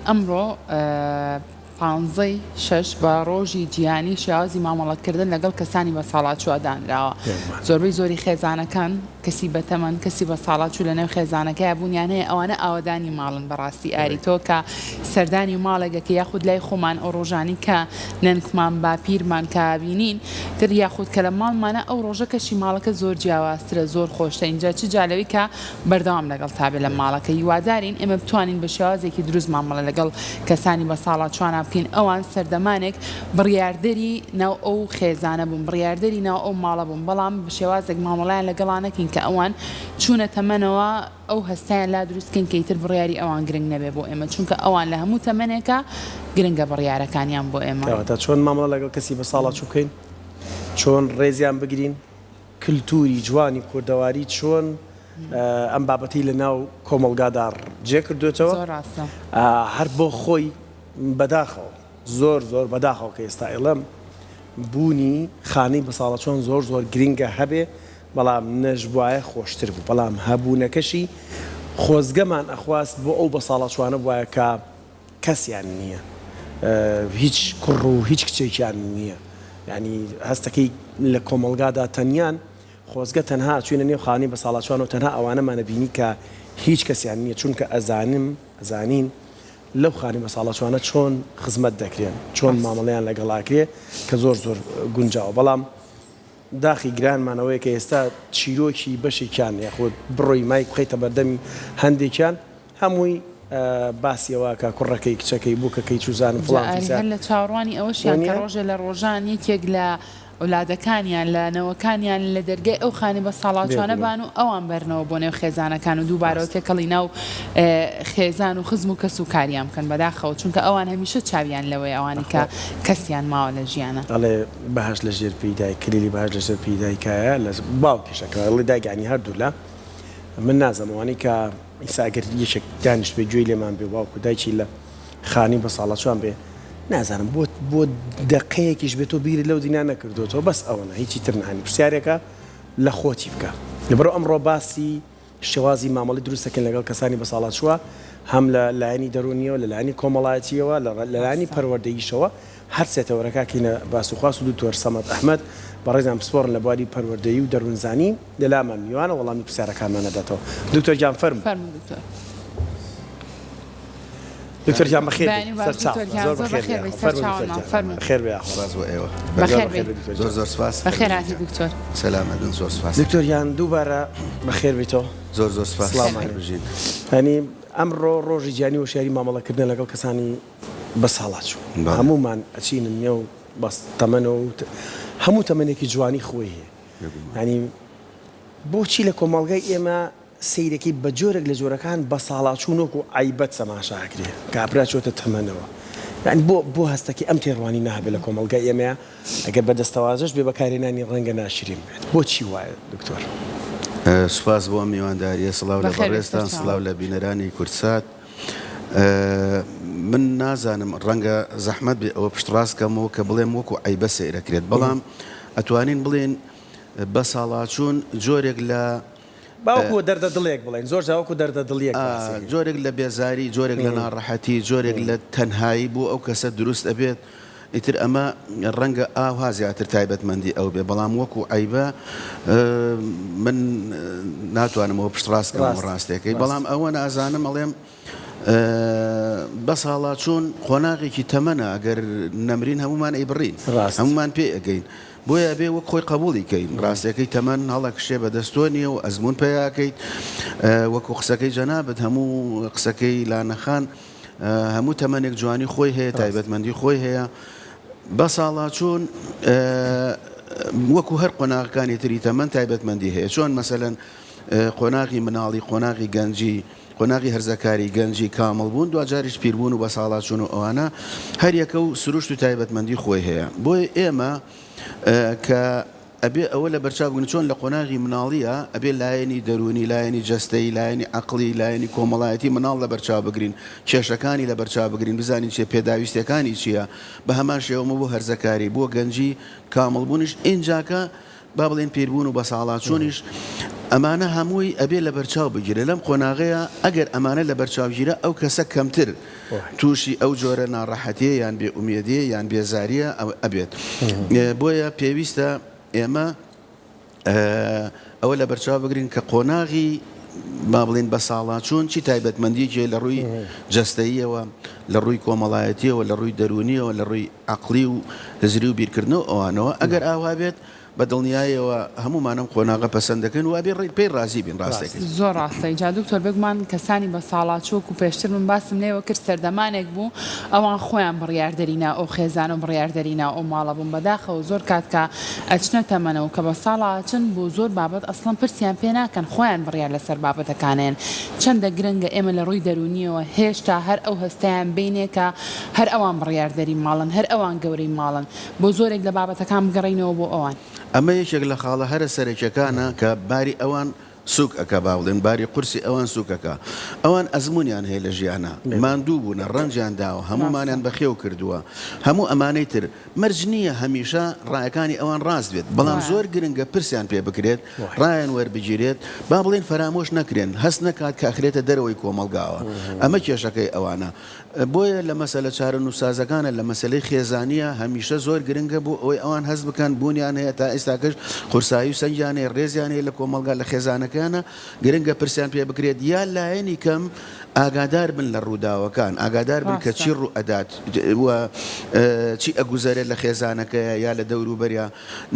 ئەمڕۆ پانزەی شەش بە ڕۆژی جیهانی شێوازی مامەڵەکردن لەگەڵ کەسانی بەساڵاچووە دانراوە. زۆربەی زۆری خێزانەکان کەسی بەتەمەن، کەسی بەساڵاچوو لەنێو خێزانەکەیا بوونیان هەیە، ئەوانە ئاوەدانی ماڵن بەڕاستی ئاری تۆ کە سەردانی ماڵێک ئەکەی یاخود لای خۆمان ئەو ڕۆژانی کە نەنکمان باپیرمان کە بینین تر یاخود کە لە ماڵمانە ئەو ڕۆژە کەشی ماڵەکە زۆر جیاوازترە زۆر خۆشتە ئینجا چ جا لەوەی کە بەردەوام لەگەڵتا بێ لە ماڵەکە هیوادارین ئێمە بتوانین بە شێوازێکی دروست مامەڵە لەگەڵ کەسانی بەساڵاچوانا بکەین ئەوان سەردەمانێک بڕیاردەری ناو ئەو خێزانە بوون بڕیاردەری ناو ئەو ماڵە بوون بەڵام بە شێوازێک مامەڵەیان لەگەڵا نەکەین کە ئەوان چوونە تەمەنەوە ئەو هەستەیان لا دروست کەین کە ئیتر بڕیاری ئەوان گرنگ نەبێ بۆ ئێمە چونکە ئەوان لە هەموو تەمەنێکا گرنگە بڕیارەکانیان بۆ ئێمە. کەواتە چۆن مامەڵە لەگەڵ کەسی بەساڵاچوو بکەین؟ چۆن ڕێزیان بگرین؟ کلتوری جوانی کوردەواری چۆن ئەم بابەتەی لە ناو کۆمەڵگادا جێ کردوێتەوە زۆر ڕاستە. هەر بۆ خۆی بەداخەوە زۆر زۆر بەداخەوە کە ئێستا ئەیڵێم بوونی خانەی بەساڵاچوان زۆر زۆر گرینگە هەبێ بەڵام نەشبوایە خۆشتر بوو بەڵام هەبوونەکەشی خۆزگەمان ئەخواست بۆ ئەو بەساڵاچوانە بوایە کە کەسیان نییە هیچ کوڕ و هیچ کچێکیان نییە یانی هەستەکەی لە کۆمەڵگادا تەنیان خۆزگە تەنها ئەچوینە نێو خانەی بەساڵاچوانەوە تەنها ئەوانەمانە بینی کە هیچ کەسیان نییە چونکە ئەزانم ئەزانین لەو خانەی بەساڵاچوانە چۆن خزمەت دەکرێن چۆن مامەڵەیان لەگەڵ ئاکرێ کە زۆر زۆر گونجاوە بەڵام داخی گرانمان ئەوەیە کە ئێستا چیرۆکی بەشێکیان یاخود بڕۆی مایک بخەیتە بەردەمی هەندێکیان هەمووی باسی ئەوە ئەکا کوڕەکەی کچەکەی بووکەکەی چوزانم جا فڵان ئاری فیسار هەر لە چاوەڕوانی ئەوەشیان کە وەنیە؟ ڕۆژێ لە ڕۆژان یەکێک لە ئەولادەکانیان لە نەوەکانیان لە دەرگای ئەو خانی بەساڵاچوانە بێگومان. بان و ئەوان بەرنەوە بۆ نێو خێزانەکان و دووبارەوە ڕاستە. تێکەڵی ناو خێزان و خزم و کەس و کاریان بکەن بەداخەوە چونکە ئەوان هەمیشە چاویان لەوەیە ئەوانی کە ئەخۆ. کەسیان ماوە لە ژیانا. ئەڵێ بەهەشت لە ژێر پێی دایک کلیلی بەهەشت لە ژێر پێی دایکایە لە باوکیشە کە ئەڵێ دایک یانی هەردوولا من نازانم ئەوانەی کە ئیستا ئەگەر یەکێک دانیشتبێ گوێی لێمان بێ باوک و دایکی لە خانی بەساڵاچوان بێ نازانم بۆ بۆ دەقەیەکیش بێ تۆ بیرت لەو دینا نەکردوەتەوە بەس ئەوەنە هیچی تر نانی پرسیارێکە لە خۆتی بکە لەبەرئەوە ئەمڕۆ باسی شێوازی مامەڵەی دروست دەکەین لەگەڵ کەسانی بەساڵاچووە هەم لە لایەنی دەروونیەوە لە لایەنی کۆمەڵایەتیەوە لە لایەنی ڕاستە. پەروەردەییشەوە هەر سێ تەوەرەکە کەینە باس و خواست و دکتۆر سەمەد ئەحمەد بەڕێزیان پسپۆڕن لە بواری پەروەردەیی و دەروونزانی لەلامان میوانە وەڵامی پرسیارەکانمان ئەداتەوە. دکتۆر گیان فەرموو. فەرموو دکتۆر. دکتۆر گیان بەخێر بێی. بەیانی باش سەرچاو. دکتۆر گیان زۆر زۆر بەخێر بەخێر بێی بێی یاخوا. فەرموو دکتۆر سەرچاوانمان گیان. فەرموو. بەخێر بێی یاخوا. سپاس بۆ ئێوە. زۆر بەخێر بەخێر بێی. بێی دکتۆر زۆر گیان. زۆر سپاس. بەخێر هاتی دکتۆر. سەلامەت بن زۆر سپاس. دکتۆر گیان دووبارە بەخێر بێیتەوە. زۆر زۆر سپاس. سڵاومان هەر لێ. بژین. یانی ئەمڕۆ ڕۆژی جیهانی هۆشیاری مامەڵەکردنە لەگەڵ کەسانی بەساڵاچوو. بەڵێ. هەموومان ئەچینە نێو بەس تەمەنەوە و هەموو تەمەنێکی جوانی خۆی هەیە. بێگومان. یانی بۆچی لە کۆمەڵگای ئێمە سەیرەکەی بە جۆرێک لە جۆرەکان بەساڵاچوون وەکو عەیبەت سەماشا ئەکرێ کابرا چۆتە تەمەنەوە یانی بۆ بۆ هەستەکەی ئەم تێڕوانینە هەبێ لە کۆمەڵگای ئێمەیا ئەگەر بە دەستەواژەش بێ بەکارهێنانی ڕەنگە ناشرین بێت بۆچی وایە دکتۆر؟ سوپاس بۆ ئەم میوانداریە سڵاو لە بەخێر بێی بەڕێزتان سەرچاوە. سڵاو لە بینەرانی کوردسات من نازانم ڕەنگە زەحمەت بێ ئەوە پشتڕاست کەمەوە کە بڵێم وەکو عەیبە سەیرەکرێت بەڵام ئەتوانین بڵێین بەساڵاچوون جۆرێک لە با وەکو دەردە دڵێک بڵێین زۆر جار وەکو دەردە دڵیەک باسی ئەکەین. جۆرێک لە بێزاری جۆرێک لە ناڕەحەتی جۆرێک لە تەنهایی بۆ ئەو کەسە دروست ئەبێت ئیتر ئەمە ڕەنگە ئاوها زیاتر تایبەتمەندی ئەو بێ بەڵام وەکو عەیبە من ناتوانم ئەوە پشتڕاست کەمەوە ڕاستەکەی بەڵام ئەوە نازانم ئەڵێم بەساڵاچوون قۆناغێکی تەمەنە ئەگەر نەمرین هەمومان ئەیبڕین هەمومان پێ ئەگەین بۆیە ئەبێ وەک خۆی قبوڵی کەین ڕاستەکەی تەمەن هەڵەکشێ بەدەستۆ نییە و ئەزمون پیاکەیت وەکو قسەکەی جەنابت هەموو قسەکەی لانەخان هەموو تەمەنێک جوانی خۆی هەیە، تایبەتمەندی خۆی هەیە. بەساڵاچوون وەکو هەر قۆناغەکانی تری تەمەن تایبەتمەندی هەیە. چۆن مەسەلەن قۆناغی مناڵی، قۆناغی گەنجی، قۆناغی هەرزەکاری، گەنجی، کامڵ بوون، دواجاریش پیربوون و بەساڵاچوون و ئەوانە هەر یەکە و سروشت و تایبەتمەندی خۆی هەیە. بۆیە ئێمە کە ئەبێ ئەوە لە بەرچاو بگرن چۆن لە قۆناغی مناڵییا ئەبێ لایەنی دەروونی، لایەنی جەستەیی، لایەنی عەقڵی، لایەنی کۆمەڵایەتی مناڵ لە بەرچاو بگرین، کێشەکانی لە بەرچاو بگرین، بزانین چیە، پێداویستیەکانی چیە، بە هەمان شێوە مە بۆ هەرزەکاری، بۆ گەنجی، کامڵ بوونیش، ئینجاکە با بڵێین پیربوون و بەساڵاچوونیش. ئەمانە هەمووی ئەبێ لەبەرچاو بگیرێ لەم قۆناغەیا ئەگەر ئەمانە لەبەرچاو گیرا ئەو کەسە کەمتر تووشی ئەو جۆرە ناڕەحەتیە یان بێ ئومێدیە یان بێزاریە ئەبێت بۆیە پێویستە ئێمە ئەوە لەبەرچاو بگرین کە قۆناغی با بڵێین بەساڵاچوون چی تایبەتمەندیەکی هەیە لە ڕووی جەستەییەوە، لە ڕووی کۆمەڵایەتیەوە، لە ڕووی دەروونیەوە، لە ڕووی عەقڵی و هزری و بیرکردنەوە ئەوانەوە، ئەگەر ئاوا بێت بە دڵنیایەوە هەموومان ئەم قۆناغە پەسەند دەکەین و ئەبێ پێی ڕازی بین ڕاستەکەی. زۆر ڕاستە جا دکتۆر بێگومان کەسانی بەساڵاچوو وەکو پێشتر من باسم لێوە کرد سەردەمانێک بوو ئەوان خۆیان بڕیاردەری ناو ئەو خێزانە و بڕیاردەری ناو ئەو ماڵە بوون بەداخەوە زۆر کات کە ئەچنە تەمەنەوە کە بە ساڵا ئەچن بۆ زۆر بابەت ئەسڵەن پرسیان پێ ناکەن خۆیان بڕیار لەسەر بابەتەکان ئەیەن چەندە گرنگە ئێمە لە ڕووی دەروونیەوە هێشتا هەر ئەو هەستەیان بینێ کە هەر ئەوان بڕیاردەری ماڵن هەر ئەوان گەورەی ماڵن بۆ زۆرێک لە بابەتەکان بگەڕێینەوە بۆ ئەوان. ئەمە یەکێک لە خاڵە هەرە سەرەکیەکانە کە باری ئەوان سوک ئەکا با بڵێن باری قورسی ئەوان سوک ئەکا ئەوان ئەزمونیان هەیە لە ژیانا ماندوو بوونە ڕەنجیان داوە هەموومانیان بەخێو کردووە هەموو ئەمانەی تر مەرج نییە هەمیشە ڕایەکانی ئەوان ڕاست بێت بەڵام زۆر گرنگە پرسیان پێ بکرێت ڕایان وەربگیرێت با بڵێن فەرامۆش نەکرێن هەست نەکات کە ئەخرێتە دەرەوەی کۆمەڵگاوە ئەمە کێشەکەی ئەوانە بۆیە لە مەسەلە چارەنووسسازەکانە، لە مەسەلەی خێزانییە هەمیشە زۆر گرنگە بۆ ئەوەی ئەوان هەست بکەن بوونیان هەیە تا ئێستاکەش قورسایی و سەنگیان هەیە، ڕێزیان هەیە لە کۆمەڵگا، لە خێزانەکەیانە، گرنگە پرسیان پێ بکرێت یا لایەنی کەم ئاگادار بن لە ڕووداوەکان، ئاگادار بن کە چی ڕوو ئەدات و چی ئەگوزەرێت لە خێزانەکەیا یا لە دەوروبەریا،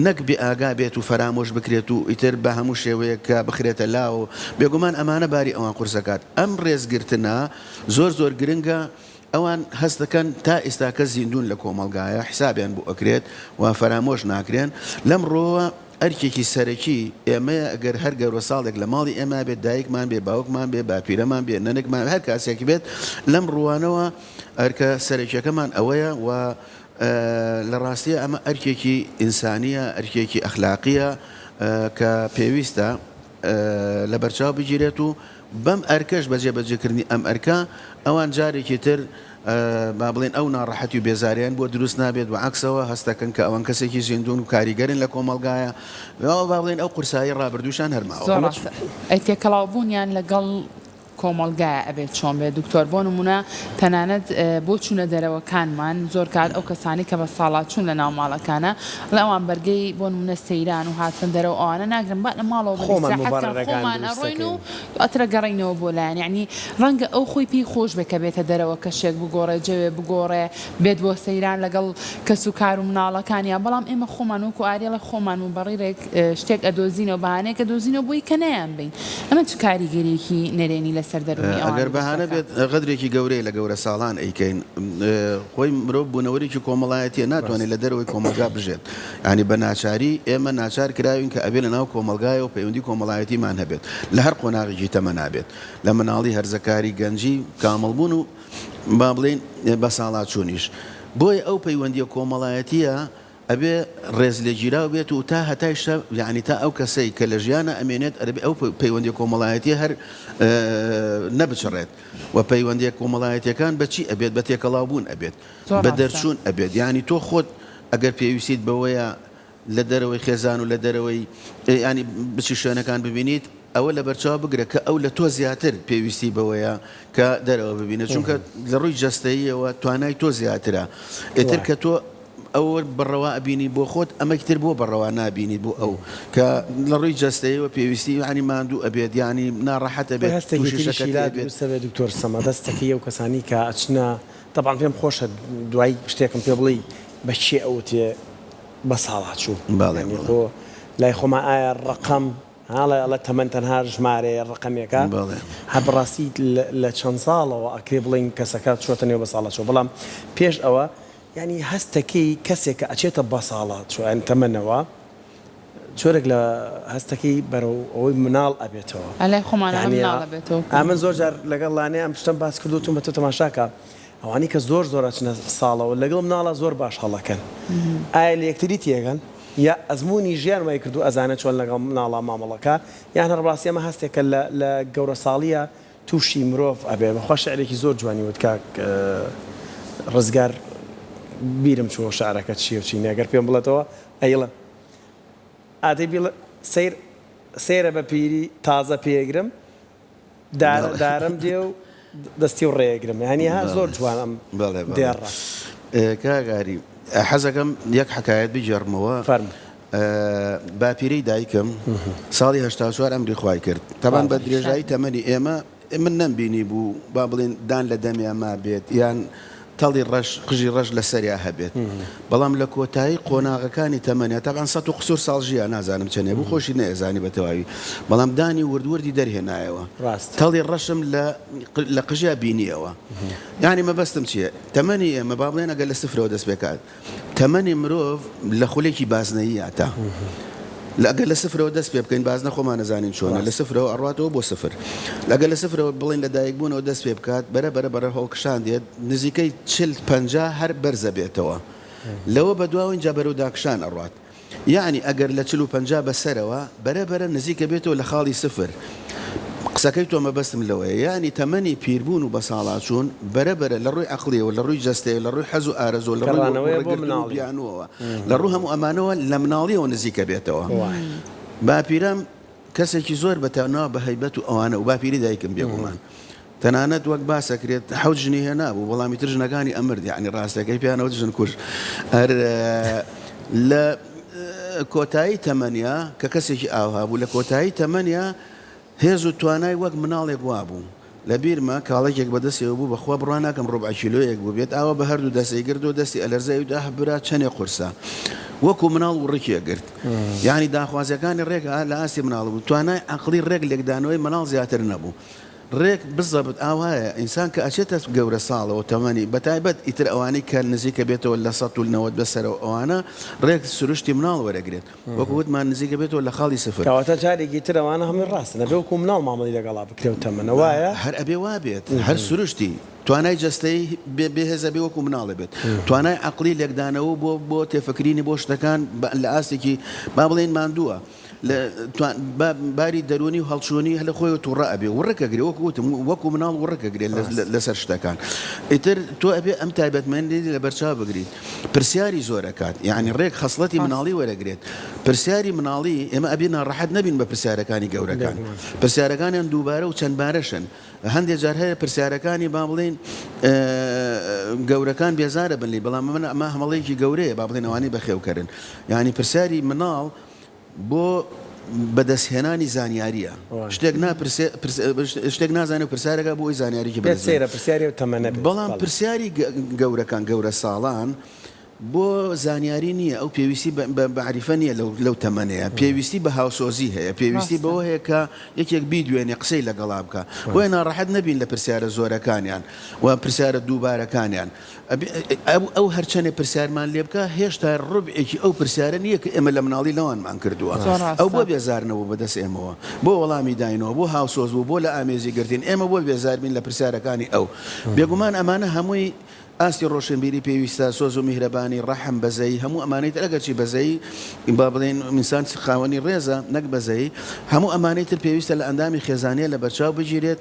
نەک بێ ئاگا بێت و فەرامۆش بکرێت و ئیتر بە هەموو شێوەیەک کە بخرێتە لاوە، بێگومان ئەمانە باری ئەوان قورس ئەکات. ئەم ڕێزگرتنە زۆر زۆر گرنگە ئەوان هەست دەکەن تا ئیستاکە زیندوون لە کۆمەڵگایە حسابیان بۆ ئەکرێت و فەرامۆش ناکرێن لەم ڕووەوە ئەرکێکی سەرەکی ئێمەیە ئەگەر هەر گەورە ساڵێک لە ماڵی ئێمە بێت دایکمان بێ باوکمان بێ باپیرەمان بێ نەنکمان هەر کاسێک بێت لەم ڕووانەوە ئەرکە سەرەکیەکەمان ئەوەیە و لە ڕاستیە ئەمە ئەرکێکی ئینسانیە ئەرکێکی ئەخلاقیە کە پێویستە لەبەرچاو بگیرێت و بەم ئەرکەش، بە جێبەجێکردنی ئەم ئەرکە، ئەوان جارێکی تر با بڵێین ئەو ناڕەحەتی و بێزارییان بۆ دروست نابێت، بە عەکسەوە هەست دەکەن کە ئەوان کەسێکی زیندوون و کاریگەرن لە کۆمەڵگایا، و با بڵێین ئەو قورسایی ڕابردووشیان هەر ماوە. زۆر ڕاستە. ئەی تێکەڵاوبوونیان لەگەڵ کۆمەڵگایا ئەبێت چۆن بێت دکتۆر؟ بۆ نموونە تەنانەت بۆ چوونە دەرەوەکانمان زۆر کات ئەو کەسانەی کە بە ساڵاچوون لە ناو ماڵەکانە ئەڵێ ئەوان بەرگەی بۆ نموونە سەیران و هاتنە دەرەوە ئەوانە ناگرن با لە ماڵەوە بن خۆمان ئیسراحەت کەن موبەڕەرەکان خۆمان دروست ئەڕۆین و دەکەین. دواتر ئەگەڕێینەوە بۆ لایان یەعنی ڕەنگە ئەو خۆی پێی خۆش بێ کە بێتە دەرەوە کەشێک بگۆڕێ جەوێ بگۆڕێ بێت بۆ سەیران لەگەڵ کەس و کار و مناڵەکانیا بەڵام ئێمە خۆمان وەکو ئاریەڵێ خۆمان موبەڕیرێک شتێک ئەدۆزینەوە بەهانەیەک ئەدۆزینەوە بۆی کە نەیانبەین ئەمە چ کاریگەریەکی نەرێنی لەسەر دەروونی ئەوان ئەگەر دروست بەهانە دەکا؟ بێت غەدرێکی گەورەیە لە گەورە ساڵان ئەیکەین خۆی مرۆڤ بوونەوەرێکی کۆمەڵایەتیە ناتوانێت لە دەرەوەی کۆمەڵگا بژێت یانی بە ناچاری ئێمە ناچار کراوین کە ئەبێ لە ناو کۆمەڵگایەوە پەیوەندی کۆمەڵایەتیمان هەبێت لە هەر قۆناغێکی تەمەنا بێت لە مناڵی هەرزەکاری گەنجی کامڵ بوون و با بڵێین بەساڵاچوونیش بۆیە ئەو پەیوەندیە کۆمەڵایەتیە ئەبێ ڕێزلێگیراو بێت و تا هەتایشە یانی تا ئەو کەسەی کە لە ژیانا ئەمێنێت ئەبێ ئەو پەیوەندیە کۆمەڵایەتیە هەر نەبچڕێت و پەیوەندیە کۆمەڵایەتیەکان بە چی ئەبێت بە تێکەڵاو بوون ئەبێت زۆر بە ڕاستە. دەرچوون ئەبێت یانی تۆ خۆت ئەگەر پێویستیت بەوەیە لە دەرەوەی خێزان و لە دەرەوەی یانی بچی شوێنەکان ببینیت ئەوە لەبەرچاو بگرە کە ئەو لە تۆ زیاتر پێویستی بەوەیە کە دەرەوە ببینێت چونکە لە ڕووی جەستەییەوە توانای تۆ زیاترە ئیتر کە تۆ ئەوە بە ڕەوا ئەبینی بۆ خۆت ئەمەکی تر بۆ بە ڕەوا نابینیت بۆ ئەو کە لە ڕووی جەستەیەوە پێویستی یانی ماندوو ئەبێت یانی ناڕەحەت ئەبێت هەستێکی تووشی تریشی شەکەتی لا ئەبێت. دروست ئەبێت دکتۆر سەما دەستەکەی ئەو کەسانەی کە ئەچنە تەبعەن پێم خۆشە دوای شتێکم پێ بڵێی بە کێ ئەوترێ بە ساڵاچوو بەڵێ یانی بەڵێ. خۆ لای خۆمان ئایا ڕەقەم ئەڵێ ئەڵێ تەمەن تەنها ژمارەیە ڕەقەمێکە بەڵێ. هەر بەڕاستی لە چەند ساڵەوە ئەکرێ بڵێین کەسەکە چۆتە نێو بەساڵاچوو بەڵام پێش ئەوە یانی هەستەکەی کەسێک کە ئەچێتە بەساڵاچوو یانی تەمەنەوە جۆرێک لە هەستەکەی بەرەو ئەوەی مناڵ ئەبێتەوە لای خۆمان ئەڵێ یانی مناڵ ئەبێتەوە ئەمن زۆر جار لەگەڵ لانێ ئەم شتەم باس کردووە وتومە تۆ تەماشاکە ئەوانەی کە زۆر زۆر ئەچنە ساڵەوە لەگەڵ مناڵا زۆر باش هەڵەکەن ئایا لە یەکتری تێگەن یا ئەزموونی ژیان وای کردووە ئەزانێ چۆن لەگەڵ مناڵا مامەڵە کا یان هەر ڕاستی ئەمە هەستێکە لە لە گەورە ساڵیە تووشی مرۆڤ ئەبێ بەخوا شعرێکی زۆر جوانی وت کاک ڕزگار بیرم چووە شعرەکە چیە و چی نیە گەر پێم بڵێتەوە ئەیڵێم ئادەی بیڵێ سەیر. سەیرە بە پیری تازە پێگرم دارە دارم دێ و دەستی و ڕێگرم یانی ها زۆر جوان ئەم دێڕە. کاک ئاری حەزەکەم یەک حەکایەت بگێڕمەوە فەرموو. باپیرەی دایکم ساڵی 84 ئەمری خوای کرد تەبان بە درێژایی تەمەنی ئێمە من نەمبینی بوو با بڵێن دان لە دەمیا مابێت یان تەڵی ڕەش قژی ڕەش لە سەریا هەبێت بەڵام لە کۆتایی قۆناغەکانی تەمەنیا تەبعەن سەت و قسور ساڵ ژیا نازانم چەنێ بوو خۆشی نەیەزانی بە تەواوی بەڵام دانی ورد وردی دەرهێنایەوە ڕاستە. تەڵی ڕەشم لە لە قژیا بینیەوە یانی مەبەستم چیە تەمەنی ئێمە با بڵێن ئەگەر لە سفرەوە دەست پێکات تەمەنی مرۆڤ لە خولێکی بازنەییە تا لە ئەگەر لە سفرەوە دەست پێ بکەین بازنە خۆمان ئەزانین چۆنە لە سفرەوە ئەڕواتەوە بۆ سفر ئەگەر لە سفرەوە بڵێین لە دایک بوونەوە دەست پێ بکات بەرە بەرە بەرە هەڵکشان دێت نزیکەی 40 50 هەر بەرزە بێتەوە لەوە بەدواوە ئینجا بەرەو داکشان ئەڕوات یەعنی ئەگەر لە 40 و 50 بەسەرەوە بەرە بەرە نزیکە بێتەوە لە خاڵی سفر قسەکەی تۆ مەبەستم لەوەیە یەعنی تەمەنی پیربوون و بەساڵاچوون بەرە بەرە لە ڕووی عەقڵیەوە لە ڕووی جەستەیەوە لە ڕووی حەز و ئارەزووە لە ڕووی گەڕانەوەیە بۆ وەڕگرتن و مناڵی. بیانووەوە لە ڕوو هەموو ئەمانەوە لە مناڵیەوە نزیکە بێتەوە باپیرەم کەسێکی زۆر بە تەنا بە هەیبەت و ئەوانە و باپیری دایکم بێگومان تەنانەت وەک باس ئەکرێت حەوت ژنی هێنابوو بەڵام ئیتر ژنەکانی ئەمرد یەعنی ڕاستەکەی پێیان ئەوت ژن کوژ هەر لە کۆتایی تەمەنیا کە کەسێکی ئاوها بوو لە کۆتایی تەمەنیا هێز و توانای وەک مناڵێک وابوو لە بیرمە کاڵەکێک بە دەستیەوە بوو بەخوا بڕوا ناکەم ڕوبعە کیلۆیەک بووبێت ئاوا بە هەردوو دەستی گرت و دەستی ئەلەرزە ئەیوت ئاه برا چەنێ قورسە وەکو مناڵ وڕکی ئەگرت یانی داخوازیەکانی ڕێک لە ئاستی مناڵ بوو توانای عەقڵی ڕێک لێکدانەوەی مناڵ زیاتر نەبوو ڕێک بزەبت ئاوایە ئینسان کە ئەچێتە گەورە ساڵەوە تەمەنی بەتایبەت ئیتر ئەوانەی کە نزیکە بێتەوە لە 190 بەسەرەوە ئەوانە ڕێک سروشتی مناڵ وەرەگرێت وەکو وتمان نزیکە بێتەوە لە خاڵی سفر. کەواتە جارێکی تر ئەوانە هەمووی ڕاستن ئەبێ وەکو مناڵ مامەڵەی لەگەڵا بکرێ و تەمەنە وایە؟ هەر ئەبێ وابێت هەر سروشتی توانای جەستەیی بێ بێهێز ئەبێ وەکو مناڵێ بێت توانای عەقڵی لێکدانەوە بۆ بۆ تێفکرینی بۆ شتەکان لە ئاستێکی با بڵێین ماندووە لە باری دەروونی و هەڵچوونی هەر لە خۆیەوە تووڕە ئەبێ وڕک ئەگرێ وەکو وتم وەکو مناڵ وڕک ئەگرێ لەسەر شتەکان ئیتر تۆ ئەبێ ئەم تایبەتمەندی لەبەرچاو بگریت پرسیاری زۆر ئەکات یانی ڕێک خەسڵەتی مناڵی وەرەگرێت پرسیاری مناڵی ئێمە ئەبێ ناڕەحەت نەبین بە پرسیارەکانی گەورەکان پرسیارەکانیان دووبارە و چەند بارەشن هەندێک جار هەیە پرسیارەکانی با بڵێین گەورەکان بێزارە بن لێی بەڵام من ئەمە هەمەڵێکی گەورەیە با بڵێن ئەوانەی بەخێوکەرن یانی پرسیاری مناڵ بۆ بەدەستهێنانی زانیارییە. شتێک ناپرسێ شتێک نازانێ و پرسیارەکا بۆ ئەوەی زانیاریی پێت بەدەست بێنێ. سەیرە پرسیاری ئەو تەمەنە بێت. بەڵام بەڵێ. پرسیاری گەورەکان، گەورەساڵان بۆ زانیاری نییە، ئەو پێویستی بە بە مەعریفە نییە لەو لەو تەمەنەیا، پێویستی بە هاوسۆزی هەیە، پێویستی ڕاستە. بەوە هەیە کە یەکێک بیدوێنێ، قسەی لەگەڵا بکا. بۆیە ناڕەحەت نەبین لە پرسیارە زۆرەکانیان و پرسیارە دووبارەکانیان. ئەو هەرچەنێ پرسیارمان لێ بکا هێشتا ڕوبعێکی ئەو پرسیارە نییە کە ئێمە لە مناڵی لەوانمان کردووە. ئەو بۆ بێزار نەبوو بە دەست ئێمەوە؟ بۆ وەڵامی داینەوە؟ بۆ هاوسۆز بوو؟ بۆ لە ئامێزی گرتین؟ ئێمە بۆ بێزار بین لە پرسیارەکانی ئەو؟ بێگومان ئەمانە هەمووی ئاستی ڕۆشنبیری پێویستە، سۆز و میهرەبانی، ڕەحم، بەزەیی، هەموو ئەمانەی تر ئەگەرچی بەزەیی با بڵێین ئینسان خاوەنی ڕێزە نەک بەزەیی، هەموو ئەمانەی تر پێویستە لە ئەندامی خێزانییە لەبەرچاو بگیرێت.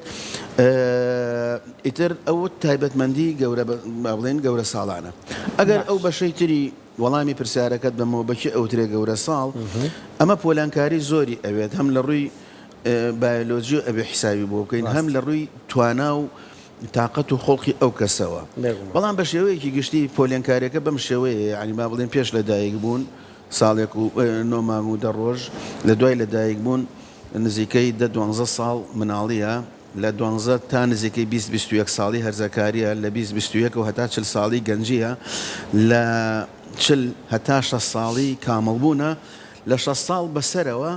ئیتر ئەو تایبەتمەندی گەورە با بڵێین گەورە ساڵانە. ئەگەر ئەو بەشەی تری وەڵامی پرسیارەکەت بەمەوە بە کێ ئەوترێ گەورە ساڵ، ئەمە پۆلانکاری زۆری ئەوێت هەم لە ڕووی بایۆلۆجی ئەبێ حیسابی بۆ بکەین هەم لە ڕووی توانا و تاقەت و خوڵقی ئەو کەسەوە. بەڵام بە شێوەیەکی گشتی پۆلێنکاریەکە بەم شێوەیە یانی با بڵێین پێش لە دایک بوون ساڵێک و نۆ مانگ و دە ڕۆژ، لە دوای لە دایک بوون نزیکەی دە دوانزە ساڵ مناڵیە، لە دوانزە تا نزیکەی 20 21 ساڵی هەرزەکارییە، لە 20 21 ەوە هەتا 40 ساڵی گەنجییە، لە 40 هەتا 60 ساڵی کامڵبوونە، لە 60 ساڵ بەسەرەوە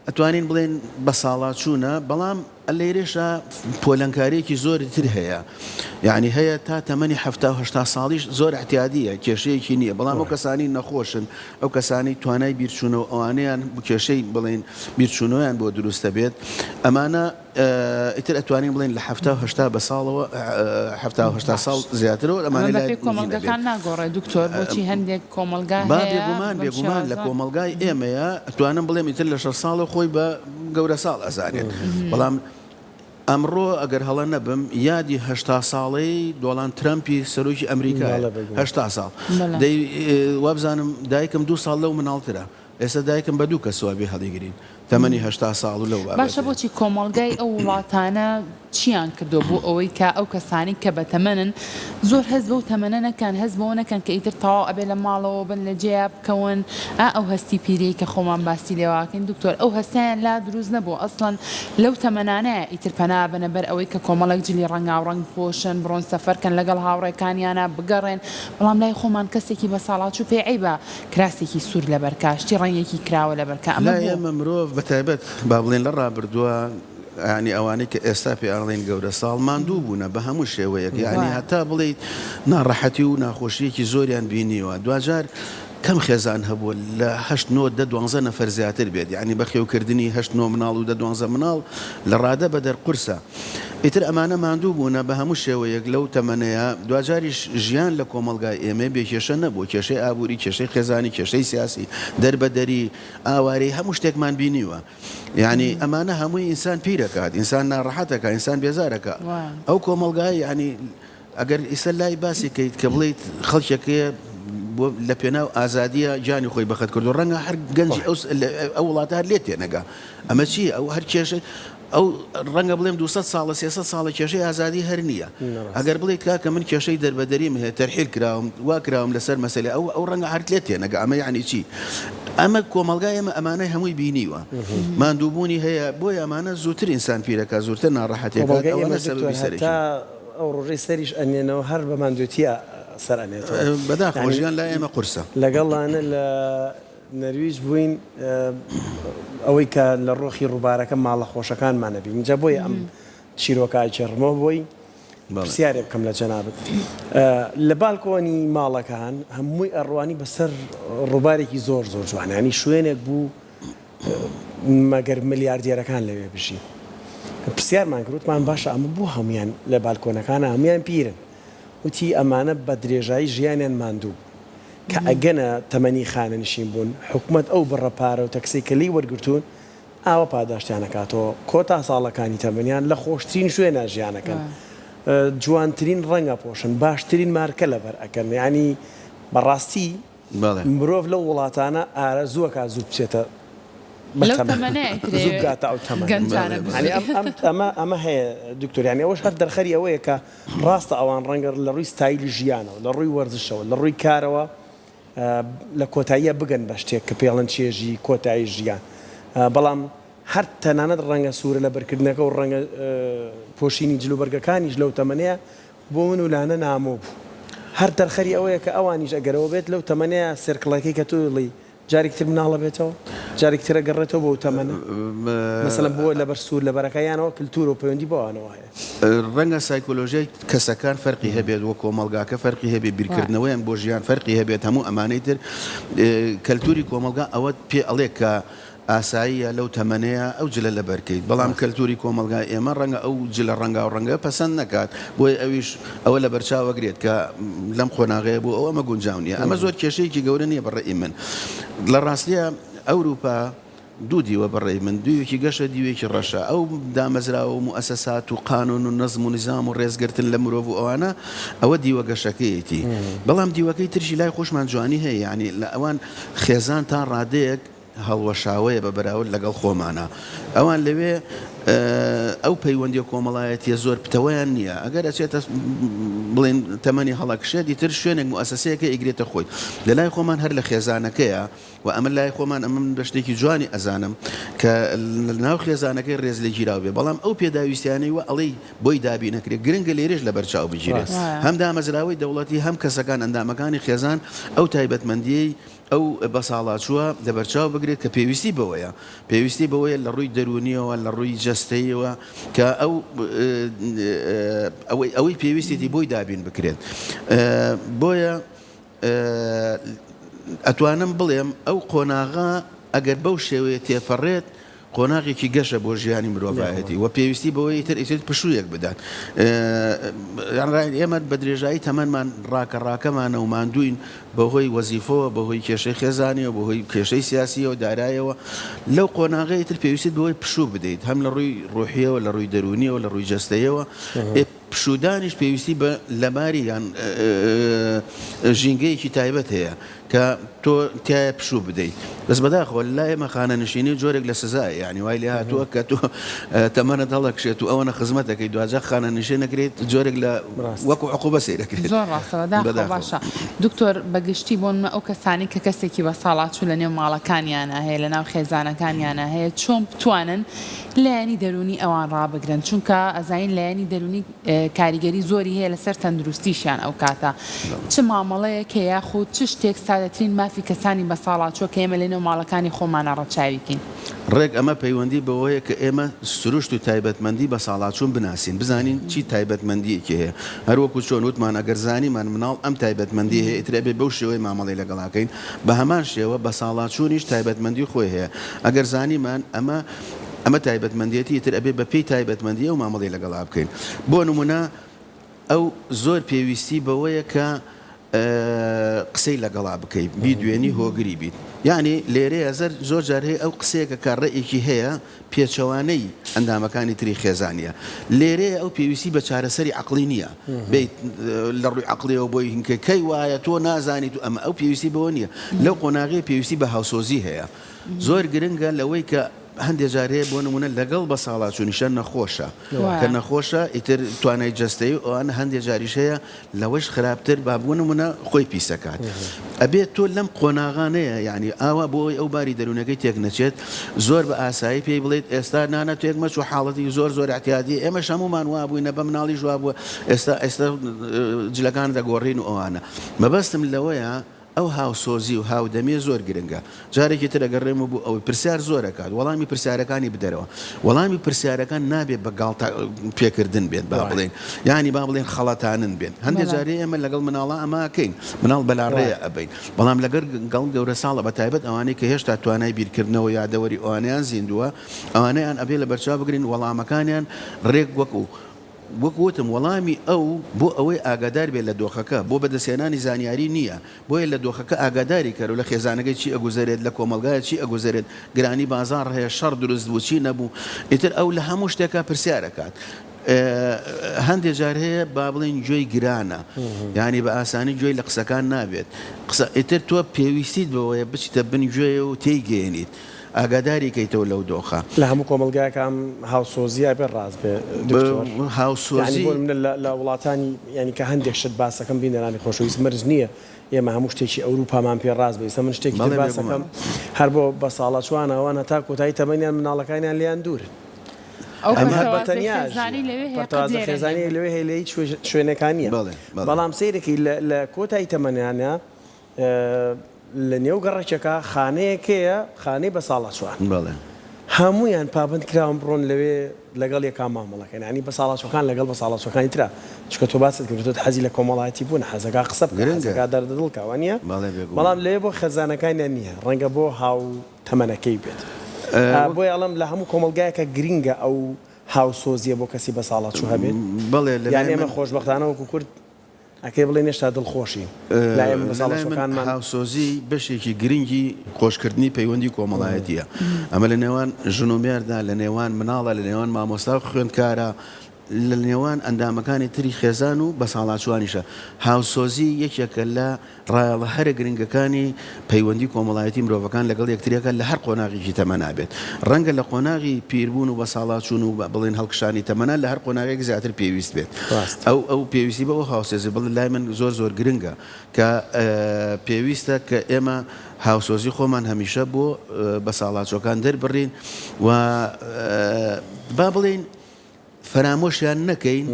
ئەتوانین بڵێین بەساڵاچوونە، بەڵام لێرەشا پۆلەنکارییەکی زۆری تر هەیە، یەعنی هەیە تا تەمەنی 70 و 80 ساڵیش زۆر ئیعتیادییە، کێشەیەکی نییە، بەڵام ئەو کەسانەی نەخۆشن، ئەو کەسانەی توانای بیرچوونەوە ئەوانەیان کێشەی بڵێین بیرچوونەوەیان بۆ دروست دەبێت ئەمانە ئیتر ئەتوانین بڵێین لە 70 و 80 بە ساڵەوە 70 و 80 ساڵ زیاترەوە ئەمانە لای بەپێی کۆمەڵگەکان ناگۆڕێ دکتۆر بۆچی هەندێک کۆمەڵگا با بێگومان بێگومان لە کۆمەڵگای ئێمەیە ئەتوانم بڵێم ئیتر لە شەش ساڵەوە خۆی بە گەورە ساڵ ئەزانێت بەڵام ئەمڕۆ ئەگەر هەڵە نەبم یادی 80 ساڵەی دۆڵاند ترەمپی سەرۆکی ئەمریکایە 80 ساڵ دەی وابزانم دایکم دوو ساڵ لەو مناڵترە ئێستا دایکم بە دوو کەسەوە بێ هەڵیگرین. تەمەنی 80 ساڵ و لەو باشە بابەتەیە. بۆچی کۆمەڵگای ئەو وڵاتانە چیان کردووە بۆ ئەوەی کە ئەو کەسانەی کە بەتەمەنن زۆر هەست بەو تەمەنە نەکەن هەست بەوە نەکەن کە ئیتر تەواو ئەبێ لە ماڵەوە بن لە جێیا بکەون ئا ئەو هەستی پیریەی کە خۆمان باسی لێوە ئەکەین دکتۆر ئەو هەستەیان لا دروست نەبووە ئەسڵەن لەو تەمەنانەیە ئیتر پەنا ئەبەنە بەر ئەوەی کە کۆمەڵێک جلی ڕەنگاوڕەنگ بپۆشن بڕۆن سەفەر کەن لەگەڵ هاوڕێکانیانا بگەڕێن بەڵام لای خۆمان کەسێکی بەساڵاچوو پێی عەیبە کراسێکی سوور لەبەر کا شتی ڕەنگێکی کراوە لەبەر کا ئەمە لای بۆ؟ ئێمە مرۆڤ بەتایبەت با بڵێین لە ڕابردووە یانی ئەوانەی کە ئێستا پێ ئەڵێین گەورە ساڵ ماندوو بوونە بە هەموو شێوەیەک یانی هەتا بڵێیت ناڕەحەتی و ناخۆشییەکی زۆریان بینیوە دواجار کەم خێزان هەبووە لە هەشت نۆ دە دوانزە نەفەر زیاتر بێت یانی بەخێوکردنی هەشت نۆ مناڵ و دە دوانزە مناڵ لە ڕادە بەدەر قورسە ئیتر ئەمانە ماندوو بوونە بە هەموو شێوەیەک لەو تەمەنەیا دواجاریش ژیان لە کۆمەڵگای ئێمەی بێ کێشە نەبووە کێشەی ئابووری کێشەی خێزانی کێشەی سیاسی دەربەدەری ئاوارەیی هەموو شتێکمان بینیوە یانی ئەمانە هەمووی ئینسان پیرەکات ئینسان ناڕەحەتەکە ئینسان بێزارەکە ئەو کۆمەڵگای یانی ئەگەر ئیستا لای باسی کەیت کە بڵیت خەڵکێکەیە لە پێناو ئازادیە گیانی خۆی بەخت کردو ڕەنگە هەر گەنجی ئەو ئەو وڵاتە هەر لێت تێنەگا ئەمە چی ئەو هەر کێشەی ئەو ڕەنگە بڵێم 200 ساڵە 300 ساڵە کێشەی ئازادی هەر نییە ئەگەر بڵێیت کاکە من کێشەی دەربەدەریم هەیە تەرحیل کراوم وا کراوم لەسەر مەسەلەی ئەو ئەو ڕەنگە هەر لێت تێنەگا ئەمە یەعنی چی ئەمە کۆمەڵگای ئێمە ئەمانەی هەمووی بینیوە ماندووبوونی هەیە بۆیە ئەمانە زووتر ئینسان پیرەکا زوورتر ناڕەحەتیەکات کۆمەڵگای ئەوانە ئێمە دکتۆر سەبەبی سەرەکین. هەتا ئەو ڕۆژەی سەریش ئەنێنەوە هەر بە ماندوێتیە سەر ئەنێتەوە بەداخەوە یانی ژیان لای ئێمە قورسە. لەگەڵانە لە نەرویج بووین ئەوەی کە لە ڕۆخی ڕووبارەکە ماڵە خۆشەکانمان ئەبینی جا بۆیە ئەم چیرۆکە ئەگێڕمەوە بۆی پرسیارێ بکەم لە جەنابت لە بالکۆنی ماڵەکان هەمووی ئەڕوانی بەسەر ڕووبارێکی زۆر زۆر جوان ینی شوێنێک بوو مەگەر ملیاردێرەکان لەوێ بژین پرسیارمان کرد وتمان باشە ئەمە بۆ هەمویان لە بالکۆنەکانە هەمویان پیرن وتی ئەمانە بە درێژایی ژیانیان ماندوو بوون کە ئەگەنە تەمەنی خانەنشین بوون حکومەت ئەو بڕە پارە و تەکسەی کە لێی وەرگرتوون ئاوا پاداشتیان ئەکاتەوە کۆتا ساڵەکانی تەمەنیان لە خۆشترین شوێنا ژیان ئەکەن جوانترین ڕەنگ ئەپۆشن باشترین مارکە لەبەر ئەکەن یانی بەڕاستی مرۆڤ لەو وڵاتانە ئارەزوو ئەکا زوو بچێتە بە لەو تەمەن تەمەنە ئەکرێ زوو بگاتە ئەو تەمەنە گەنجانە یانی بژی. ئەم ئەم ئەمە ئەمە هەیە دکتۆر یانی ئەوەش هەر دەرخەری ئەوەیە کە ڕاستە ئەوان ڕەنگە لە ڕووی ستایلی ژیانەوە لە ڕووی وەرزشەوە لە ڕووی کارەوە لە کۆتاییا بگەن بە شتێک کە پێڵن چێژی کۆتایی ژیان بەڵام هەر تەنانەت ڕەنگە سوورە لەبەرکردنەکە و ڕەنگە پۆشینی جلوبەرگەکانیش لەو تەمەنەیا بۆ من و لانە نامۆ بوو هەر دەرخەری ئەوەیە کە ئەوانیش ئەگەر ئەوە بێت لەو تەمەنەیا circle ەکەی کە تۆ ئەڵێی جارێکی تر مناڵ ئەبێتەوە جارێکی تر ئەگەڕێتەوە بۆ ئەو تەمەنە مەسەلەن بۆ لەبەر سوور لەبەرەکە یان ئەوە کلتورە و پەیوەندی بەوانەوە هەیە. ڕەنگە سایکۆلۆژیای کەسەکان فەرقی هەبێت و کۆمەڵگاکە فەرقی هەبێت بیرکردنەوەیان بۆ ژیان فەرقی هەبێت هەموو ئەمانەی تر کەلتوری کۆمەڵگا ئەوەت پێ ئەڵێ کە ئاساییە لەو تەمەنەیا ئەو جلە لەبەر کەیت، بەڵام کەلتوری کۆمەڵگای ئێمە ڕەنگە ئەو جلە ڕەنگاو ڕەنگە پەسەند نەکات، بۆیە ئەویش ئەوە لەبەرچاو ئەگرێت کە لەم قۆناغەیە بۆ ئەو ئەمە گونجاو نییە. ئەمە زۆر کێشەیەکی گەورە نییە بە ڕەئی من. لە ڕاستیا ئەوروپا دوو دیوە بە ڕەئی من، دیوێکی گەشە دیوێکی ڕەشە. ئەو دامەزراوە و موئەسەسات و قانون و نەزم و نیزام و ڕێزگرتن لە مرۆڤ و ئەوانە ئەوە دیوە گەشەکەیەتی. بەڵام دیوەکەی ترشی لای خۆشمان جوانی هەیە، یانی لە ئەوان خێزان تا ڕادەیەک هەڵوەشاوەیە بە بەراورد لەگەڵ خۆمانا. ئەوان لەوێ ئەو پەیوەندیە کۆمەڵایەتیە زۆر پتەوەیان نییە. ئەگەر ئەچێتە بڵێن تەمەنی هەڵەکشێت ئیتر شوێنێک موئەسەسەیەکە ئەیگرێتە خۆی. لە لای خۆمان هەر لە خێزانەکەیە و ئەمە لای خۆمان ئەمە من بە شتێکی جوانی ئەزانم کە لە ناو خێزانەکەی ڕێز لێگیراو بێ بەڵام ئەو پێداویستیانەی وا ئەڵێی بۆی دابین ئەکرێ گرنگە لێرەش لەبەرچاو بگیرێت هەم دامەزراوەی دەوڵەتی هەم کەسەکان ئەندامەکانی خێزان ئەو تایبەتمەندیەی ئەو بەساڵاچووە لەبەرچاو بگرێت کە پێویستی بەوەیە، پێویستی بەوەیە لە ڕووی دەروونییەوە، لە ڕووی جەستەییەوە کە ئەو ئەوەی ئەوەی پێویستێتی بۆی دابین بکرێت. بۆیە ئەتوانم بڵێم ئەو قۆناغە ئەگەر بەو شێوەیە تێپەڕێت، قۆناغێکی گەشە بۆ ژیانی مرۆڤایەتی و پێویستی بەوەی تر ئیتر پشوویەک بدات. ئێمە بە درێژایی تەمەنمان ڕاکە ڕاکەمانە و ماندووین بەهۆی وەزیفەوە، بەهۆی کێشەی خێزانیەوە، بەهۆی کێشەی سیاسیەوە، دارایەوە. لەو قۆناغەی تر پێویستت بەوەی پشوو بدەیت هەم لە ڕووی ڕۆحیەوە، لە ڕووی دەروونیەوە، لە ڕووی جەستەیەوە. پشوودانیش پێویستی بە لەباری یان ژینگەیەکی تایبەت هەیە. کە تۆ تیایە پشوو بدەیت بەس بەداخەوە لای ئێمە خانەنشینی جۆرێک لە سزایە یانی وای لێ هاتووە کە تۆ تەمەنت هەڵەکشێت و ئەوەنە خزمەت دەکەیت دواجار خانەنشین نەکرێت جۆرێک لە وەکو عقوبە سەیر دەکرێت زۆر ڕاستە بەداخەوە بەداخەوە. باشە دکتۆر بەگشتی بۆ نمونە ئەو کەسانەی کە کەسێکی بەساڵاچوو لەنێو ماڵەکانیانا هەیە لەناو خێزانەکانیانا هەیە چۆن بتوانن لایەنی دەروونی ئەوان ڕابگرن چونکە ئەزانین لایەنی دەروونی کاریگەری زۆری هەیە لەسەر تەندروستیشیان ئەو کاتە چ مامەڵەیەک هەیە یاخود چ شتێک سادەترین مافی کەسانی بەساڵاچووە کە ئێمە لەنێو ماڵەکانی خۆمانا ڕەچاوی کەین؟ ڕێک ئەمە پەیوەندی بەوەیە کە ئێمە سروشت و تایبەتمەندی بەساڵاچوون بناسین، بزانین چی تایبەتمەندییەکی هەیە. هەر وەکو چۆن وتمان ئەگەر زانیمان مناڵ ئەم تایبەتمەندییەی هەیە ئیتر ئەبێ بەو شێوەیە مامەڵەی لەگەڵا کەین. بە هەمان شێوە بەساڵاچوونیش تایبەتمەندی خۆی هەیە. ئەگەر زانیمان ئەمە ئەمە تایبەتمەندیەتی ئیتر ئەبێ بە پێی تایبەتمەندی ئەو مامەڵەی لەگەڵا بکەین. بۆ نموونە ئەو زۆر پێویستی بەوەیە کە قسەی لەگەڵا بکەی، بیدوێنی، هۆگری بیت. یانی لێرەیە زەر زۆر جار هەیە ئەو قسەیەکە کە ڕێیەکی هەیە پێچەوانەی ئەندامەکانی تری خێزانیە. لێرەیە ئەو پێویستی بە چارەسەری عەقڵی نییە. بێیت لە ڕووی عەقڵیەوە بۆی هینکە کەی وایە تۆ نازانیت و ئەمە ئەو پێویستی بەوە نییە. لەو قۆناغەیە پێویستی بە هاوسۆزی هەیە. زۆر گرنگە لەوەی کە هەندێ جار هەیە بۆ نموونە لەگەڵ بەساڵاچوونیشە نەخۆشە کە نەخۆشە ئیتر توانای جەستەیی و ئەوانە هەندێ جاریش هەیە لەوەش خراپتر با بۆ نموونە خۆی پیسەکات ئەبێت تۆ لەم قۆناغانەیە یعنی ئاوا بۆ ئەوەی ئەو باری دەروونەکەی تێک نەچێت زۆر بە ئاسایی پێی بڵێیت ئێستا نانا تێک مەچوو حاڵەتی زۆر زۆر اعتیادی ئێمەش هەموومان وابووینە بە مناڵیش وابووە ئێستا ئێستا جلەکان دەگۆڕین و ئەوانە مەبەستم لەوەیە ئەو هاوسۆزی و هاودەمیە زۆر گرنگە. جارێکی تر ئەگەڕێمەوە بۆ ئەوەی پرسیار زۆر ئەکات، وەڵامی پرسیارەکانی بدەرەوە. وەڵامی پرسیارەکان نابێت بە گاڵتە پێکردن بێت با بڵێین، یانی با بڵێین خەڵەتانن بێت. هەندێ جار ئێمە لەگەڵ مناڵا ئەمە ئەکەین، مناڵ بەلاڕێیە ئەبەین، بەڵام لەگەر گەڵ گەورەساڵە بە تایبەت ئەوانەی کە هێشتا توانای بیرکردنەوە یادەوەری ئەوانەیان زیندووە، ئەوانەیان ئەبێ لەبەرچاو بگرین وەڵامەکانیان ڕێک وەکو وەک وتم وەڵامی ئەو بۆ ئەوەی ئاگادار بێت لە دۆخەکە، بۆ بەدەستهێنانی زانیاری نییە، بۆیە لە دۆخەکە ئاگاداری کەرەوە، لە خێزانەکەی چی ئەگوزەرێت، لە کۆمەڵگایە چی ئەگوزەرێت، گرانی بازاڕ هەیە، شەڕ دروست بوو، چی نەبوو، ئیتر ئەو لە هەموو شتێکا پرسیار ئەکات. هەندێ جار هەیە با بڵێین گوێی گرانە، یانی بە ئاسانی گوێی لە قسەکان نابێت، قسە ئیتر تۆ پێویستیت بەوەیە بچیتە بن گوێی و تێیگەیەنیت. ئاگاداری کەیتەوە لەو دۆخە. لە هەموو کۆمەڵگایەکا ئەم هاوسۆزیە ئەبێ ڕاست بێ دکتۆر؟ هاوسۆزی. یانی بۆ نمونە لە لە وڵاتانی یانی کە هەندێک شت باسەکەم بینەرانی خۆشەویست مەرج نییە ئێمە هەموو شتێکی ئەوروپامان پێ ڕاست بێ ئیستا من شتێکی تر بەڵێ بێگومان. باسەکەم هەر بۆ بەساڵاچووان ئەوان هەتا کۆتایی تەمەنیان مناڵەکانیان لێیان دوورن ئەو ئەمە هەر بە پەرتەوازەی تەنیا خێزانی ئەژیە لەوێ هەیە قەت پەرتەوازە لێرە نییە. خێزانیەک لەوێ هەیە لە هیچ شوێنێکا نییە بەڵێ بەڵێ. بەڵام سەیرەکەی لە لە کۆتایی تەمەنیانا لە نێو گەڕەکێکا خانەیەک هەیە، خانەی بەساڵاچووان. بەڵێ. هەموویان پابەند کراون بڕۆن لەوێ لەگەڵ یەکا مامەڵە کەن. یانی بەساڵاچووەکان لەگەڵ بەساڵاچووەکانی ترا. چونکە تۆ باست کرد وتت حەزی لە کۆمەڵایەتی بوونە، حەزەکا قسە بکا، گرنگە. حەزەکا دەردە دڵ کا، وانییە؟ بەڵێ بێگومان. بەڵام لەوێ بۆ خێزانەکانیان نییە، ڕەنگە بۆ هاوتەمەنەکەی بێت. وەک. بۆیە ئەڵێم لە هەموو کۆمەڵگایەکا گرینگە ئەو هاوسۆزییە بۆ کەسی بەساڵاچوو هەبێت. بەڵێ لە یان لای ئێمە من. خۆشبەختانە وەکوو کورد ئەکرێ بڵێین هێشتا دڵخۆشین لای ئێمە لە لای من بەساڵاچووەکانمان. هاوسۆزی بەشێکی گرنگی خۆشکردنی پەیوەندی کۆمەڵایەتییە. ئەمە لە نێوان ژن و مێردە، لە نێوان مناڵە، لە نێوان مامۆستا و خوێندکارە، لە نێوان ئەندامەکانی تری خێزان و بەساڵاچووانیشە. هاوسۆزی یەکێکە لە ڕایەڵە هەرە گرنگەکانی پەیوەندی کۆمەڵایەتی مرۆڤەکان لەگەڵ یەکتریەکە لە هەر قۆناغێکی تەمەنا بێت. ڕەنگە لە قۆناغی پیربوون و بەساڵاچوون و بڵێین هەڵکشانی تەمەنا لە هەر قۆناغێک زیاتر پێویست بێت. ڕاستە. ئەو ئەو پێویستی بە ئەو هاوسۆزی بڵێ لای من زۆر زۆر گرنگە کە پێویستە کە ئێمە هاوسۆزی خۆمان هەمیشە بۆ بەساڵاچووەکان دەربڕین و با بڵێین فەرامۆشیان نەکەین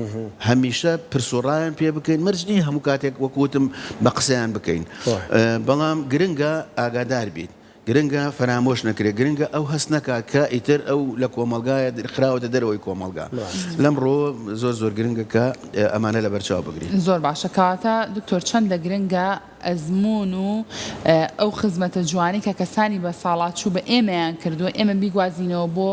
هەمیشە پرس و ڕایان پێ بکەین مەرج نییە هەموو کاتێک وەک وتم بە قسەیان بکەین بەڵام گرنگە ئاگادار بیت گرنگە فەرامۆش نەکرێت گرنگە ئەو هەست نەکات کە ئیتر ئەو لە کۆمەڵگایە خراوەتە دەرەوەی کۆمەڵگا لەم ڕووەوە زۆر زۆر گرنگە کە ئەمانە لەبەرچاو بگرین. زۆر باشە کەواتە دکتۆر چەندە گرنگە ئەزموون و ئەو خزمەتە جوانەی کە کەسانی بەساڵاچوو بە ئێمەیان کردووە ئێمە بیگوازینەوە بۆ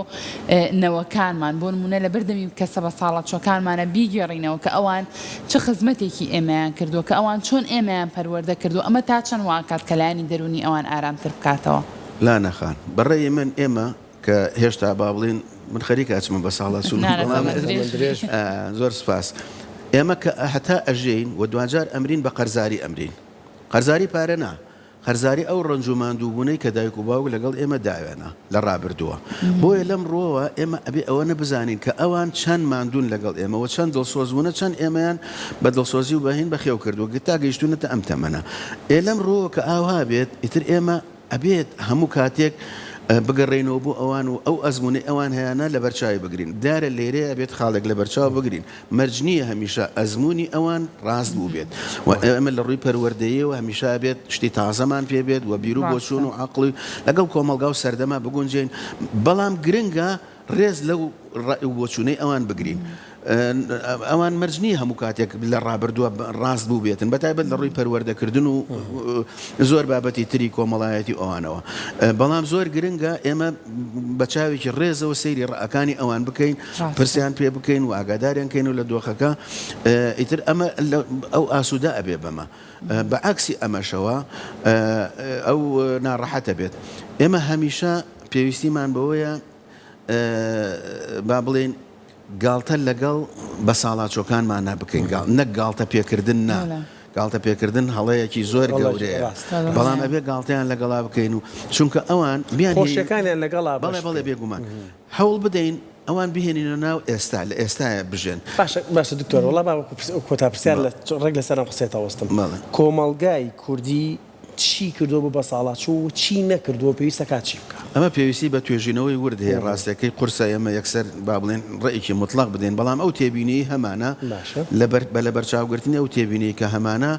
نەوەکانمان بۆ نموونە لەبەر دەمی کەسە بەساڵاچووەکانمانە بیگێڕینەوە کە ئەوان چ خزمەتێکی ئێمەیان کردووە کە ئەوان چۆن ئێمەیان پەروەردە کردووە ئەمە تا چەند واکات کە لایەنی دەروونی ئەوان ئارامتر بکاتەوە؟ لانە خان، بە ڕەئی من ئێمە کە هێشتا با بڵێین من خەریکە ئەچمە بە ساڵا چوون نانە بەڵام تەمەن درێژ بی. زۆر سپاس ئێمە کە هەتا ئەژێین و دواجار ئەمرین بە قەرزاری ئەمرین قەرزاری پارە نا. قەرزاری ئەو ڕەنج و ماندووبوونەی کە دایک و باوک لەگەڵ ئێمە داوێنە لە ڕابردووە. بۆیە لەم ڕووەوە ئێمە ئەبێ ئەوەنە بزانین کە ئەوان چەند ماندوون لەگەڵ ئێمە و چەند دڵسۆز بوونە، چەند ئێمەیان بە دڵسۆزی و بەهین بەخێو کردووە تا گەیشتوونەتە ئەم تەمەنە. ئێ لەم ڕووەوە کە ئاوها بێت ئیتر ئێمە ئەبێت هەموو کاتێک بگەڕێینەوە بۆ ئەوان و ئەو ئەزموونەی ئەوان هەیانە لەبەرچاوی بگرین. دیارە لێرەیە ئەبێت خاڵێک لەبەرچاو بگرین. مەرج نییە هەمیشە ئەزموونی ئەوان ڕاست بووبێت و ئێمە لە ڕووی پەروەردەییەوە هەمیشە ئەبێت شتی تازەمان پێ بێت و بیر و بۆچوون و عەقڵی لەگەڵ کۆمەڵگا و سەردەما بگونجێین، بەڵام گرنگە ڕێز لەو ڕای و بۆچوونەی ئەوان بگرین. ئەوان مەرج نییە هەموو کاتێک لە ڕابردووە ڕاست بووبێتن، بەتایبەت لە ڕووی پەروەردەکردن و زۆر بابەتی تری کۆمەڵایەتی و ئەوانەوە. بەڵام زۆر گرنگە ئێمە بە چاوێکی ڕێزەوە سەیری ڕەئەکانی ئەوان بکەین، پرسیان پێ بکەین و ئاگاداریان کەین و لە دۆخەکە ئیتر ئەمە ئەو ئاسوودە ئەبێ بەمە. بە عەکسی ئەمەشەوە ئەو ناڕەحەتە بێت. ئێمە هەمیشە پێویستیمان بەوەیە با بڵێین گاڵتە لەگەڵ بەساڵاچۆکانمانا بکەین نەک گاڵتە پێکردن نا گاڵتە پێکردن هەڵەیەکی زۆر گەورەیە بەڵام ئەبێ گاڵتەیان لەگەڵا بکەین و چونکە ئەوان بیان خۆشیەکانیان لەگەڵا بەڵێ بەڵێ بێگومان هەوڵ بدەین ئەوان بهێنینە ناو ئێستا لە ئێستایا بژێن. باشە باشە دکتۆر وەڵا با وەکو کۆتا پرسیار لە ڕێک لەسەر ئەم قسەیە تاوەستم کۆمەڵگای کوردی چی کردووە بۆ بەساڵاچوو و چی نەکردووە و پێویستە کات چی بکا؟ ئەمە پێویستی بە توێژینەوەی ورد هەیە، ڕاستەکەی قورسە ئێمە یەکسەر با بڵێین ڕەئێکی موتڵەق بدەین، بەڵام ئەو تێبینیەی هەمانە لەبەر بە لەبەرچاوگرتنی ئەو تێبینیەی کە هەمانە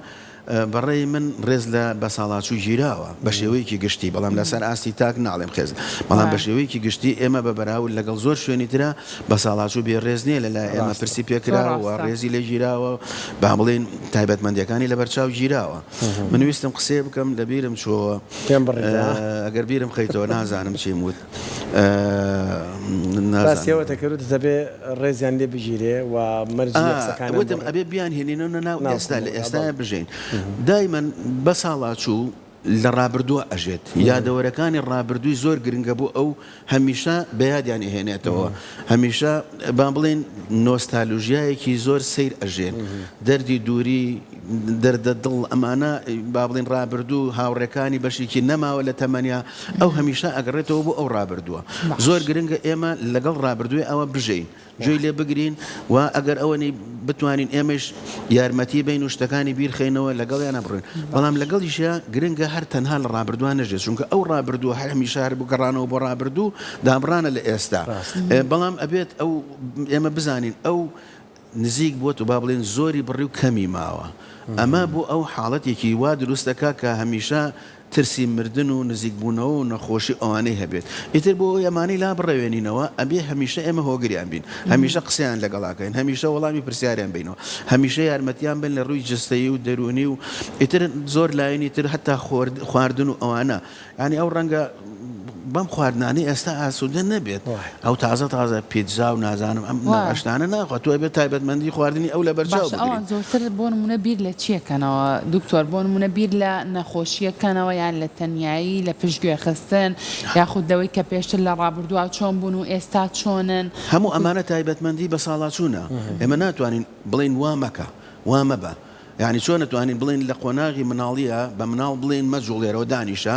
بە ڕەئی من ڕێز لە بەساڵاچوو گیراوە بە شێوەیەکی گشتی، بەڵام لەسەر ئاستی تاک ناڵێم خێز، بەڵام بە شێوەیەکی گشتی ئێمە بە بەراورد لەگەڵ زۆر شوێنی ترا بەساڵاچوو بێ ڕێز نییە لە لای ئێمە پرسی پێ کراوە و ڕێزی لێ گیراوە با بڵێین تایبەتمەندییەکانی لەبەرچاو گیراوە. من ویستم قسەیە بکەم لە بیرم چۆوە پێم بڕیدا ئەگەر بیرم خەیتەوە نازانم چیم وت. باسی ئەوەتە کرد وتت ئەبێ ڕێزیان لێ بگیرێ و مەرج نییە قسەکانیان وتم ئەبێ بیانهێنینەوە ناو ئێستا لە ئێستایا بژێین دایمەن بەساڵاچوو لە ڕابردووە ئەژێت، یادەوەرەکانی ڕابردووی زۆر گرنگە بۆ ئەو، هەمیشە بە یادیان ئەهێنێتەوە، هەمیشە با بڵێین نۆستالوژیایەکی زۆر سەیر ئەژێن، دەردی دووری، دەردە دڵ، ئەمانە با بڵێین ڕابردوو، هاوڕێکانی بەشێکی نەماوە لە تەمەنیا، ئەو هەمیشە ئەگەڕێتەوە بۆ ئەو ڕابردووە. زۆر گرنگە ئێمە لەگەڵ ڕابردووی ئەوە بژێین. گوێی لێ بگرین و ئەگەر ئەوەنی بتوانین ئێمەیش یارمەتی بەین و شتەکانی بیر خەینەوە لەگەڵیانا بڕۆین بەڵام لەگەڵیشیا گرنگە هەر تەنها لە ڕابردووا نەژێت چونکە ئەو ڕابردووە هەر هەمیشە هەر گەڕانەوە بۆ ڕابردوو دابڕانە لە ئێستا بەڵام ئەبێت ئەو ئێمە بزانین ئەو نزیک بووە و با بڵێن زۆری بڕی و کەمی ماوە ئەمە بۆ ئەو حاڵەتێکی وا دروست دەکا کە هەمیشە ترسی مردن و نزیک بوونەوە و نەخۆشی ئەوانەی هەبێت ئیتر بۆ ئەوەی ئەمانەی لا بڕەوێنینەوە ئەبێ هەمیشە ئێمە هۆگریان بین هەمیشە قسەیان لەگەڵا کەین هەمیشە وەڵامی پرسیاریان بەینەوە هەمیشە یارمەتیان بەین لە ڕووی جەستەیی و دەروونی و ئیتر زۆر لایەنی تر هەتا خواردن و ئەوانە یانی ئەو ڕەنگە بەم خواردنانەی ئێستا ئاسوودە نەبێت ئەو تازە تازە پیتزا و نازانم ئەم شتانە ناخوات تۆ ئەبێت تایبەتمەندی خواردنی ئەو لەبەرچاو باشە ئەوان زۆرتر بۆ نمونە بیر لە چیە کەنەوە دکتۆر بۆ نمونە بیر لە نەخۆشیە کەنەوە یان لە تەنیایی لە پشتگوێ خستن یاخود لەوەی کە پێشتر لە ڕابردووا چۆن بوون و ئێستا چۆنن؟ هەموو ئەمانە تایبەتمەندی بەساڵاچوونە ئێمە ناتوانین بڵێین وا مەکە وا مەبە یانی چۆن ئەتوانین بڵێین لە قۆناغی مناڵیە بە مناڵ بڵێین مەجوڵێرەوە دانیشە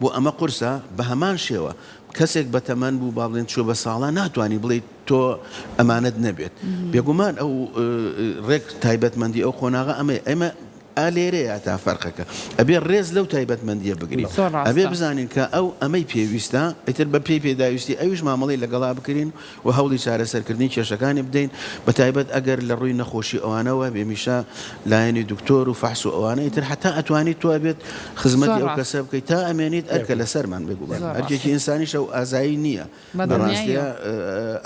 بۆ ئەمە قورسە بە هەمان شێوە کەسێک بە تەمەن بوو با بڵێن چووە بە ساڵا ناتوانی بڵێیت تۆ ئەمانەت نەبێت بێگومان ئەو ڕێک تایبەتمەندی ئەو قۆناغە ئەمەیە ئێمە ئا لێرەیە تا فەرقەکە ئەبێ ڕێز لەو تایبەتمەندیە بگرین ئەبێ بزانین کە ئەو ئەمەی پێویستە ئیتر بە پێی پێداویستی ئەویش مامەڵەی لەگەڵا بکرین و هەوڵی چارەسەرکردنی کێشەکانی بدەین بەتایبەت ئەگەر لە ڕووی نەخۆشی ئەوانەوە بێمیشە لایەنی دکتۆر و فەحس و ئەوانە ئیتر هەتا ئەتوانیت تۆ ئەبێت خزمەتی ئەو کەسە بکەیت تا ئەمێنیت ئەرکە لەسەرمان بێگومان ئەرکێکی ئینسانیشە و ئازایی نییە بەڕاستیە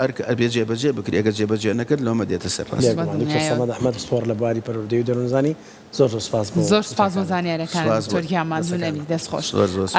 ئەرک ئەبێ جێبەجێ بکرێ ئەگەر جێبەجێ نەکرد لۆمە دێتە سەر ڕاست. بێگومان دکتۆر سەمەد ئەحمەد پسپۆڕ لە بواری پەروەردەیی و دەروونزانی زۆر زۆر سوپاس بۆ زۆر سوپاس بۆ زانیارەکانت دکتۆر گیان ماندوو نەبی دەست خۆش.